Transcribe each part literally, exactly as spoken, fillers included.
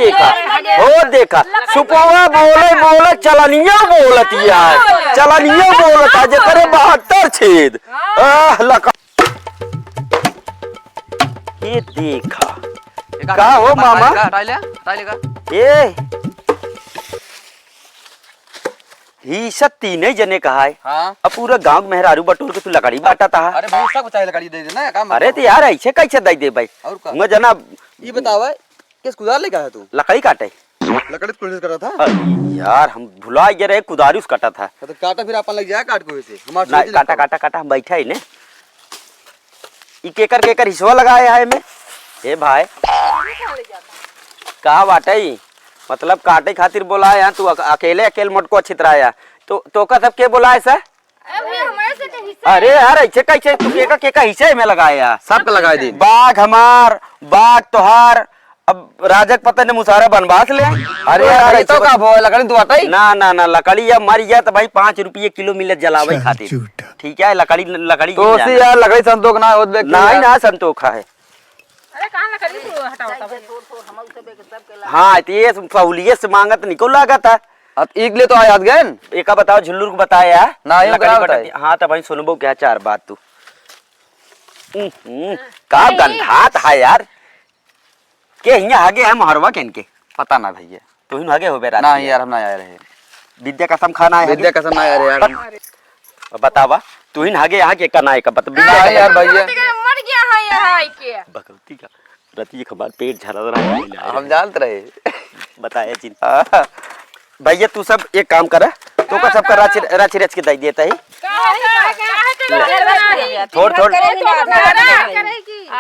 देखा, हो देखा, सुपवा बोले बोले चलनिया बोलत यार, चलनिया बोलत है, जेकरे बहत्तर छेद। आह, लका-, ये देखा। एक का आदमी हो का मामा? हटाई ले, हटाई ले का? ए, ही सब तीने जने कहा है। हाँ। अब पूरा गांव के मेहरारू बटोर के तू लकड़ी बांटा था। अरे भाई, सबको चाहे लकड़ी दे देना, काम अरे बताओ। तो यार, ऐसे कैसे दे दे भाई? और का? हुआ जना ये बतावा, किस कुदार लेके आया तू? लकड़ी काटे। लकड़ी तो कोशिश कर रहा था। अरे यार, हम भुला गए रहे, कुदारी से काटा था। तो काटा फिर अपन लग जाए काट को वैसे। हमारे ना, छोटी काटा, लकड़ी। काटा, काटा, हम बैठा ही ने। ई केकर, केकर हिस्सा लगाए है में? हे भाई, का बाटे ई? मतलब काटे खातिर बोलाए हैं, तू अक-, अकेले, अकेले मोटको छितराया। तो, तोका सब के बोलाए सर? अरे भैया, हमारे से तो हिस्सा अरे है। यार, ऐसे कैसे तू केका, केका हिस्से में लगाया? सबके लगाए दी। बाघ हमार, बाघ तोहार, अब राजक पता ने मुसारा बनवास ले। अरे तो यार, लकड़ी ऐसे तो बत- का भो, लकड़ी तू हटाई? ना, ना, ना, लकड़ी या मर गया तो भाई पाँच रुपये किलो मिले जलावे अच्छा, खातिर। झूठा। ठीक है, लकड़ी, लकड़ी तो की उसी जाना। यार लकड़ी संतोख ना होत बे, नहीं यार। ना संतोख है। अरे कहाँ लकड़ी तू हटाओ तब? हाँ, तो ये सहूलियत से मांगत निको लागत है। अब एक ले तो आ जात गए न। एका बताओ, झुल्लुर को बताया। ना, ये लकड़ी करा बटन बताई। हाँ, तो भाई सुनबो क्या चार बात तू। हम्म, का नहीं। गंधात है यार। के हियाँ हगे है मोहरवा केन के? पता ना भैया। तुहिन हगे होबे रात नहीं के। यार, हम ना आए रहे। विद्या कसम खाना है विद्या हगे? कसम ना आए रहे यार। अब बतावा, तुहिन हगे यहाँ के का ना है का बता, विद्या नहीं कसम। यार भैया। मर गया है यहाँ आके। भगवती का। रतिया के हमार पेट झरा रहा है। हम जानत रहे। बताया जिन। हाँ। भैया, तू सब एक काम कर, तोका सबका राच, राच, राच के दई देता है। काहे, काहे, काहे, काहे, थोड़, थोड़। करेगी ना,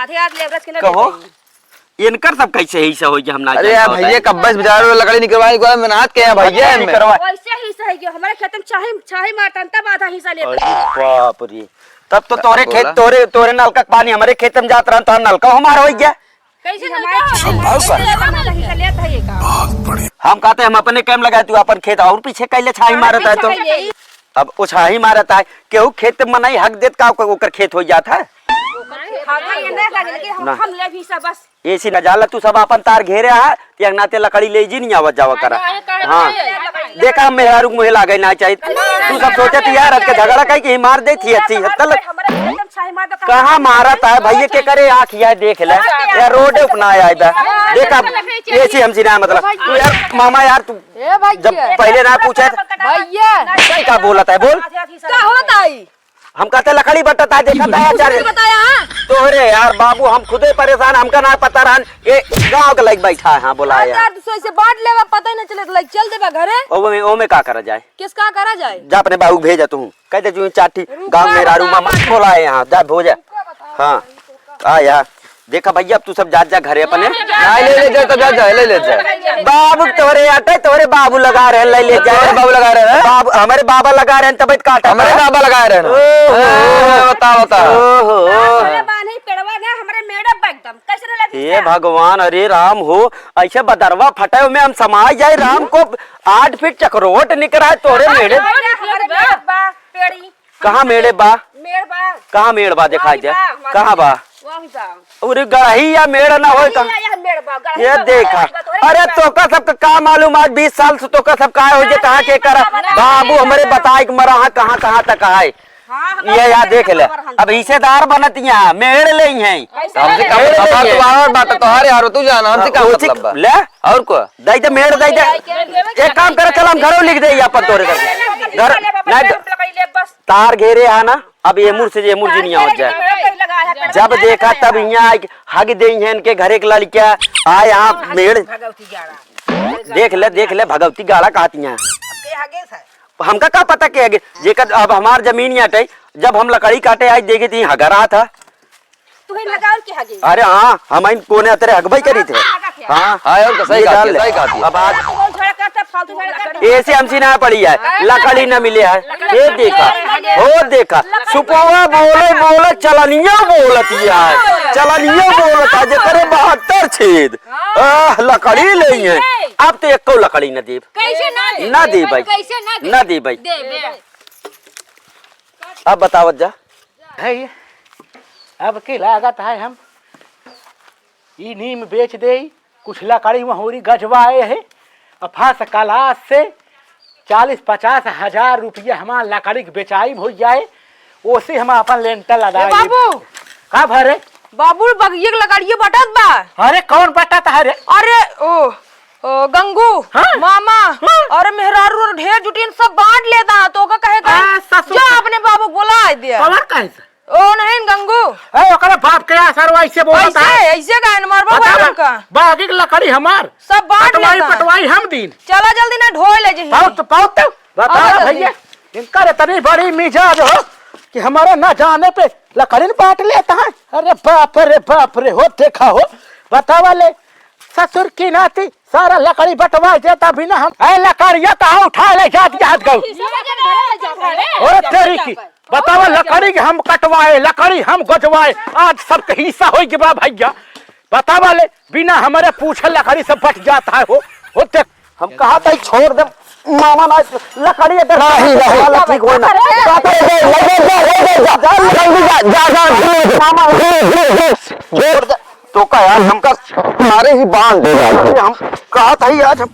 आधे आधे लेबरस के ना कहो, देते हैं। इनकर सब कैसे है, ऐसा हो गया, हम ना अरे यार जानता भैया, होता है। कब्बे से बेचारे लकड़ी निकलवाए, कोई मेहनत के हैं भैया अच्छा, इनमें। निकलवा। वैसे ही सही गयो, हमारे खेत में छाही, छाही मारता, तब आधा हिस्सा लेते अरे हैं। बाप रे, तब तो तोरे खेत, बोला। तोरे, तोरे नलका के पानी हमारे खेत में जात रहन, तो नलका हमारा हो गया। कैसे ये हमारे नलका खेत में हमारा हिस्सा लेता है ये का? हम कहते हम अपने कैम लगाए, तू अपन खेत और पीछे कैले छाही मारत है तो। अब वो छाही मारत है, केहू खेत में नहीं हक देत का, ओकर, ओकर खेत हो जात है? हाँ, ये नहीं लगे कि हम, ना। हम ले भी सब बस। ऐसी न जाला, तू सब अपन तार घेरे है, ते नाते लकड़ी ले जी नहीं आवत जावा करा। हाँ, हाँ। काहे, काहे, काहे? देखा, हम मेहरारू के मुँहे लागे ना चाहिए। तू सब सोचे थी यार, आज के झगड़ा कही कि मार दे थी, अच्छी है, तल। हमारा एकदम छाही मार दो, कहाँ मारत है भैया के करे आँख, यह देख ले, यार रोड पे ना आए बा। देखा, ऐसी हमसे ना मतलब, तू यार मामा यार, तू ए भैया। जब पहले ना पूछे तो भैया। कहीं का बोलत है, बोल। का होता है? हम कहते लकड़ी बटत है, देखत है, कुछ यार। नहीं बताया, हाँ? तोहरे यार बाबू, हम खुदे परेशान, हमका ना पता रहन, ये गाँव के लाइक बैठा है, हाँ, बोला है यार। हजार दो सौ से बांट लेवा, पता ही नहीं चले, तो लाइक चल देबा घरे। ओ में, ओ में का करा जाए? किस का करा जाए? जा अपने बाबू के भेजा तू, कह दे जो चार ठी रुको, गाँव में रारू बताओ। मामा बोला है यहाँ, जा भोजा। रुको, बताओ। हाँ। आ यार, देखा भैया, अब तू सब जात जा घरे अपने। नहीं, ले ले जा, तो जा, जा, ले ले जा। बाबू तोहरे आटे, तोहरे बाबू लगा रहे, ले ले जा। तोहरे बाबू लगा रहे हैं? बाबू, हमारे बाबा लगा रहे हैं, तब काटा हमारे था। बाबा लगा रहे हैं। ओहो। ए, बता, बता। ओहो। हमारे बान्ही पेड़वा ना, हमारे मेड़े बा एकदम। कैसे नहीं लगी हे क्या? भगवान, अरे राम हो, ऐसे बदरवा फटे में हम समाज जाए, राम को आठ फीट चकरोट निकरा है तोहरे मेड़े। हमारे मेड़े बा, पेड़ी। कहाँ मेड़ बा? मेड़ बा। कहाँ मेड़ बा? दिखाई दे। वही बा, वही कहाँ बा? बा? वही बा। अरे गड़ही या मेड़ ना होय का? गड़ही या मेड़ बा, गड़ही ये बा, देखा। वही बा, तोरे अरे का तोका सबका का मालूम, आज बीस साल से तोका सब का हो जे, कहाँ के करा? बाबू हमरे बताए के मरा, हाँ, कहाँ, कहाँ तक आए? हाँ, हम ये याद देख ले। खबर हम अब हिस्सेदार बनत यहाँ, मेड़ ले हैं। कैसे हमसे मेड़ का ले मतलब? हैं। बात, बात तोहार यार, तू जाना, हमसे का उसी मतलब बा? ले? और को? दे दे, मेड़ दे दे। एक काम करे, चल हम घरों लिख दे अपन तोरे घर। घर, नहीं, तार घेरे है ना, अब ये मुड़ से ये मुड़ जी नहीं आवत जाए। जब देखा तब यहाँ आके हग दे हैं इनके घरे के लड़किया, आ यहाँ मेड़। देख ले, देख ले, भगवती गाड़ा कहती हैं। हमका का पता के आगे, जेकर अब हमार जमीन यहाँ अटे, जब हम लकड़ी काटे आज देखे थी हगरा था। तू ही लगावल के हगे। अरे हाँ, हम इन कोने तेरे हगबई करी थे। हाँ, हाँ। हाँ, और तो सही ये कहा डाल थी, ले। सही कहा थी। अब आज तू बहुत झगड़ा करता, फालतू झगड़ा करता। ऐसे हमसे ना पड़ी है, लकड़ी ना मिले है। ये देखा, हो देखा, सुपवा बोले बोले चलनिया बोलत है, चलनिया बोलत है, जेकरे बहत्तर छेद। आह, लकड़ी ले है। अब तो एको लकड़ी न देब। कैसे ना दे? ना दे भाई। कैसे ना दे? ना दे भाई। दे, दे। अब बतावत जा। है ये, अब के लागत है हम ई नीम बेच देई, कुछ लकड़ी महुरी गजवाए है, और first class से चालीस पचास हजार रुपया हमार लकड़ी के बेचाई हो जाए, ओसे हम अपन लेंटर लगा ए लेब। बाबू। का भरे? बाबू, बगिया के लकड़िया बटत बा। अरे, कौन बटत है रे? अरे, ओ, ओ, गंगू, हाँ? मामा, हाँ? अरे, मेहरारू और ढेर जुटीन सब बांट लेता, तो ओका कहे का, आ, ससुर जा का अपने बाबू को बुला दे। कौन कहे से? ओ नहीं, गंगू। ए, ओकरे बाप के असर वैसे बोलत ऐसे, है। ऐसे काहे न मारबा बता भाई ना, उनका? बागी के लकड़ी हमार। सब बांट कटवाई लेता। पटवाई हम दीन। चला जल्दी ना ढोए ले जही। बहुत, बहुत, बता आओ ना जल्दी। भैया, इनकर इतनी बड़ी मिजाज हो कि हमारे ना जाने पे लकड़ी बांट लेता है। अरे बाप रे बाप रे, हो देखा हो, बतावा ले, ससुर की नाती सारा लकड़ी बंटवा देता बिना हम। ए, लकड़िया कहाँ उठा ले जात, जात गऊ। अरे तेरी की, बतावा, लकड़ी के हम कटवाए, लकड़ी हम गजवाए, आज सबके हिस्सा होई गवा भैया। बतावा ले, बिना हमरे पूछे लकड़ी सब बट जात है हो। हो देख, हम कहा था छोड़ दे, मामा ना, लकड़ी अगर नहीं, नहीं। वाला ठीक होए ना। अरे, ले जा, ले जा, ले जा, ले जा, जल्दी जा, जा, जा, मामा, छोड़ दे। तो का यार, हमका मारे ही बांध दे यार। अरे, हम कहा था ही आज हम,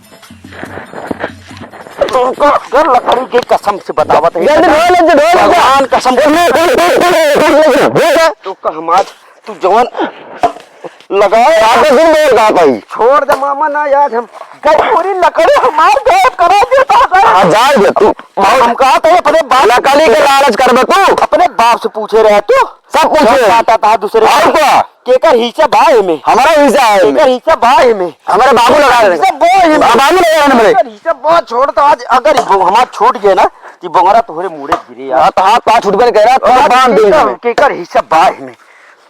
तो का कर लकड़ी के कसम से बतावत है। जल्दी ढोल, जल्दी ढोल। भगवान कसम। तो का हम आज तू जवन लगाए। आप तो दिन देर का भाई। छोड़ दे मामा ना यार, हम गई पूरी लकड़ी हमार गायब करा देता है। हाँ, जा दे तू। हम कहा था अपने बाप लकड़ी के लालच करबे तू। अपने बाप से पूछे रहे तू। सब पूछे। सब काटा था दूसरे और का? का? केकर हिस्सा बा एमे? हमारा हिस्सा है एमे। केकर हिस्सा बा एमे? हमारे बाबू लगा रहे। हिस्सा बा एमे। बा-, बाबू लगा रहे हमारे। केकर हिस्सा बा, छोड़ तो आज अगर वो हमार छूट गए ना, कि बोंगरा तोहरे मुड़े गिरे यार। हाँ, तो हाथ पाँव छूट गए, कह रहा, तो अरे बांध दे केकर, इनमें। केकर हिस्सा बा एमे?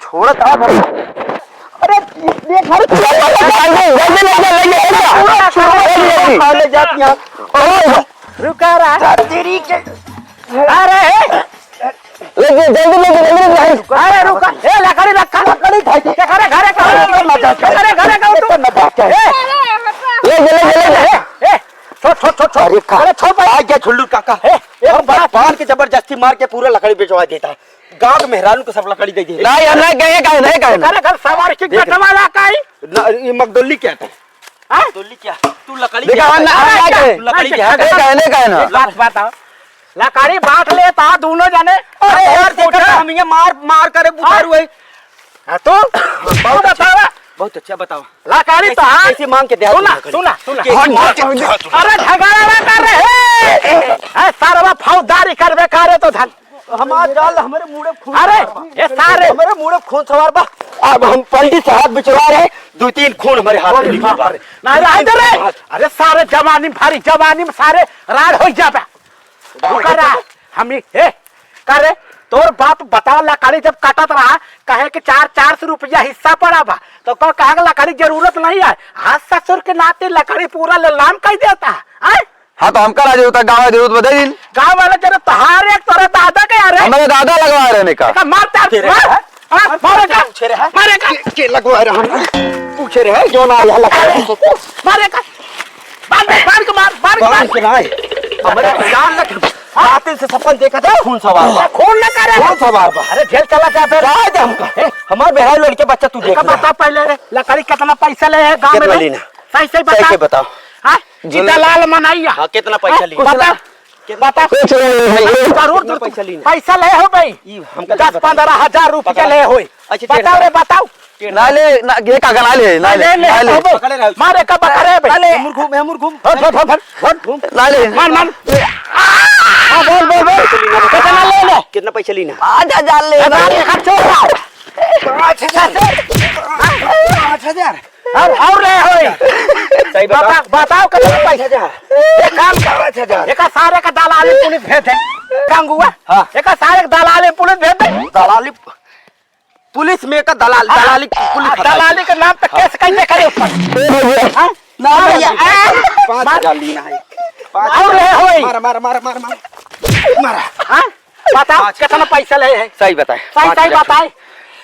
छोड़ तो आज। अरे, ये घर जल्दी, जल्दी, जल्दी, जल्दी, जल्दी। पूरा छोड़, जल्दी, जल्दी। खा ले जाती है। ओए, रुका रहा। तेरी के अरे, ए! ले, ले, जल्दी ले, जल्दी ले, जल्दी। अरे, रुका। ए, लकड़ी रखा। लकड़ी खाई। के करे घरे का हो? के करे घरे का हो तू? के करे घरे का हो? ए! ले, ले, ले, ले, ले। ए, ए, छोड़, छोड़, छोड़, छोड़। अरे, का? अरे, छोड़ भाई। आ गया झुल्लू काका। ए, ए, हम बात बांध के जबरदस्ती मार के पूरा लकड़ी बेचवा देता है। गांव के मेहरारू को सब लकड़ी दे दे। नहीं, हम नहीं कहे, कहे, नहीं कहे। अरे, घर सवार की कटवा ला काई? ना, ये मगदोली क्या है? हाँ? मगदोली क्या? तू लकड़ी देखा, क्या हम ना, है? हम ना कहे। तू लकड़ी क्या है? नहीं कहे, नहीं कहे ना। एक बात बताओ। लकड़ी बांट लेता दोनों जने। अरे यार, देखा ना, हम ये मार, मार करे बुतारू है। हाँ, तो? बहुत अच्छा, बतावा। बहुत अच्छा, बतावा। लकड़ी कैसे, तो हाँ। कैसे मांग के दे सुना, लकड़ी? सुना, सुना। कैसे मांग के दे? अरे झगड़ा ना कर रहे। ए, सरवा फौजदारी करबे करे तो धन। हमार जाल हमरे मुड़े खून अरे, सवार बा। ये सारे हमरे मुड़े खून सवार बा। अब हम पंडित साहब बिचवा रहे, दो तीन खून हमरे हाथ में निकल बा। ना, दो तीन रहे दे रे। खून हाथ। अरे सारे जवानी में, भारी जवानी में सारे राड़ हो जाबे। रुका रहा, हम ही, हे, का रे, तोर बाप बतावा लकड़ी जब काटत रहा, कहे कि चार, चार सौ रुपया हिस्सा पड़ा बा, तो का कहा कि लकड़ी जरूरत नहीं है? आज ससुर के नाते लकड़ी पूरा नीलाम कर देता है, हैं? हाँ, तो हमका ना जरूरत है, गाँव में जरूरत बा, दे दिन। गाँव वाले जरूरत तो हर एक तोरे दादा के यार है। हमारे दादा लगवा रहे ने का? का मार तार, तेरे मार। है? हाँ, मारे का? पूछे रहे। मारे का? के, के लगवा रहा है? पूछे रहे, जो ना आया लगा। मारे का? बांध, बांध के मार, बांध के मार। बांध के ना आए। हमारे जान लग, रात से सपन देखा था, खून सवार बा। खून ना करे। खून सवार बा। अरे जेल चला जा फिर। जाए दे हमका। ए? हमार बेहाल लड़के बच्चा तू देख का ले। बता पहले रे, लकड़ी कितना पैसा ले है गाँव में कितना रे? लेना? सही, सही सही बता। के बताओ। हाँ? जो ई दलाल मनैया। हाँ, कितना पैसा हाँ, ली? बता। कितना बता। कुछ नहीं भाई। करोड़ कितना तो पैसा ली ना? पैसा ले हो भाई। ई हमका दस बता। पन्द्रह हजार रुपया पकड़ा। ले होई। अच्छा, बताओ टेढ़ रे, बताओ। टेढ़ ना ले, ना, ये का गला ले, ना ना, ले, ले, ले, ना ले। हो भाई। पकड़े रहो। मारे का बकरे बे। ना ले। मुर घूम, मुर घूम। हट, हट, हट, हट, हट। घूम। ना ले। मार, मार। हाँ, बोल, बोल, बोल। कितना ले ले? कितना पैसा ली ना? पाँच हजार ले। हजार एक हाथ चोर। पाँच हजार। पाँच हजार। और, और रहे होई। सही बताओ। बता-, बताओ कितना पैसा जा। एक काम कर। पाँच हजार। एका सारे का दलाली पुलिस भेज दे। गंगुआ। हाँ। एका सारे का दलाली पुलिस भेज दे। दलाली पुलिस में का दलाल, हाँ। दलाली पुलिस हाँ, हटाई। दलाली के नाम पे केस कैसे करे ऊपर? हाँ? ना भैया, आ! पाँच हजार लेना है। पाँच और रहे होई। मार, मार, मार, मार, मार। मारा। हाँ? बताओ, पाँच हजार। कितना पैसा ले है? सही बताए। सही, पाँच हजार। सही बताए।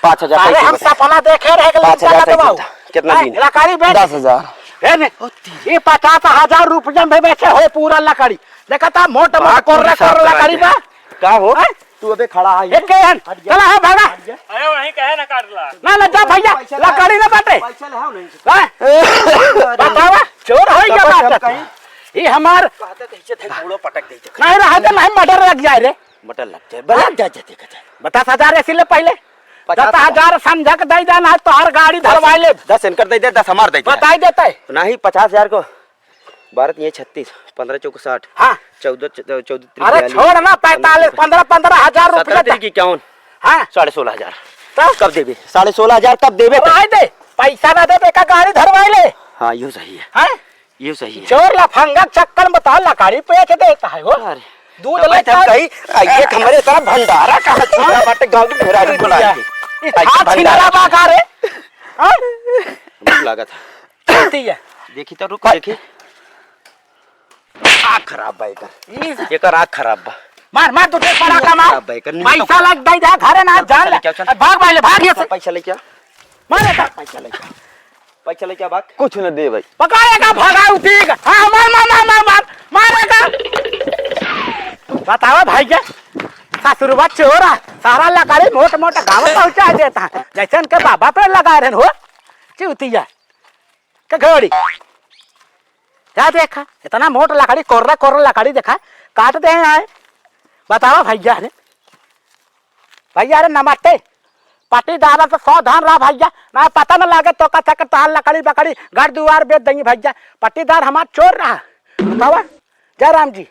पाँच हजार अरे, पैसे हम बताए। सपना देखे रहे कि पाँच हजार लड़का पैसे दबाओ। बता। कितना हैं, दिन है? लकड़ी बेच। दस हजार। है ने? ये पचास हजार रुपया में बेचे हो पूरा लकड़ी। देखा था, मोटा, मोटा बात कोर्रा, पूरी साफ कोर्रा करा लकड़ी दे। बा। का हो? हैं? तू अबे खड़ा है। एक के हन, हट गया। चला है, भागा। हट गया। अरे, वहीं कहे ना काट ला। ना, ना, जा भैया, पैसा लकड़ी ना बाटे। पैसा ले आओ नहीं। हैं? अरे, बतावा, चोर है क्या कपट बात हम है? कहीं। ये हमार कहते तो इसे थे, घोड़ो पटक दे। नहीं रहा तो नहीं, मर्डर लग जाए रे। मर्डर लग जाए, बलक जा, जा, देखा जाए। पचास हजार ऐसी ले पहले। पचास हजार। दस हजार समझा के दे देना है, तोहर गाड़ी धरवाई ले। दस इनकर दे दे, दस हमार दे दे। बताई देता है। नहीं, पचास हजार को। बारह तिया छत्तीस, पन्द्रह चौक साठ, हाँ। चौदह च-, चौदह त्रिक अरे बयालीस, छोड़ ना, पैंतालीस, पन्द्रह, पन्द्रह हजार रुपया सत्रह तिरिक इक्यावन, हाँ। साढ़े सोलह हजार। तो? कब देबे? साढ़े सोलह हजार कब देबे? अब आए दे, पैसा ना देबे का गाड़ी धरवाई ले। हाँ, यो सही है। हाँ? यो सही है। चोर लफंगा चक्कर में बताओ, लकड़ी बेच देता है वो। अरे, दूध तब ले भाई, तब कहीं, आ, ये हमरे तरफ भंडारा कहाँ छुपा बाटे, गाँव की मेहरारू बुला के। ये आई था भंडारा। छिनरा बा का रे? हाँ? भूख लागत है। चलती है। देखी तो रुक, देखी। आँख खराब बा एकर। ई एकर आँख खराब बा। मार, मार, दो ठे पड़ाका मार। खराब बा एकर। पैसा लग गई जा, घरे ना, पैसा जान ले। लेके आओ, चल। भाग भाई ले, भाग यहाँ से। पैसा लेके आ। मार एका। पैसा लेके आ। पैसा लेके आ, भाग। कुछ न दे भाई। पकड़ एका, भगा उठी का। हाँ, मार, मार, मार, मार, मार। मार एका। बतावा भैया, ससुरवा चोर है, सारा लकड़ी मोट मोट गाँव पहुँचा देता है। जैसे उनके बाबा पे लगा रहे हो, चूतिया। का घड़ी? क्या देखा? इतना मोट लकड़ी, कोर्रा कोर्रा लकड़ी देखा, काट दे हैं। बतावा भैया रे, भैया रे नमस्ते। पट्टीदार से सावधान रहा भैया, ना पता न लागे तो का चक्कर तार लकड़ी बकड़ी घर दुआर बेच देंगे भैया। पट्टीदार हमार चोर रहा। बतावा, जय राम जी।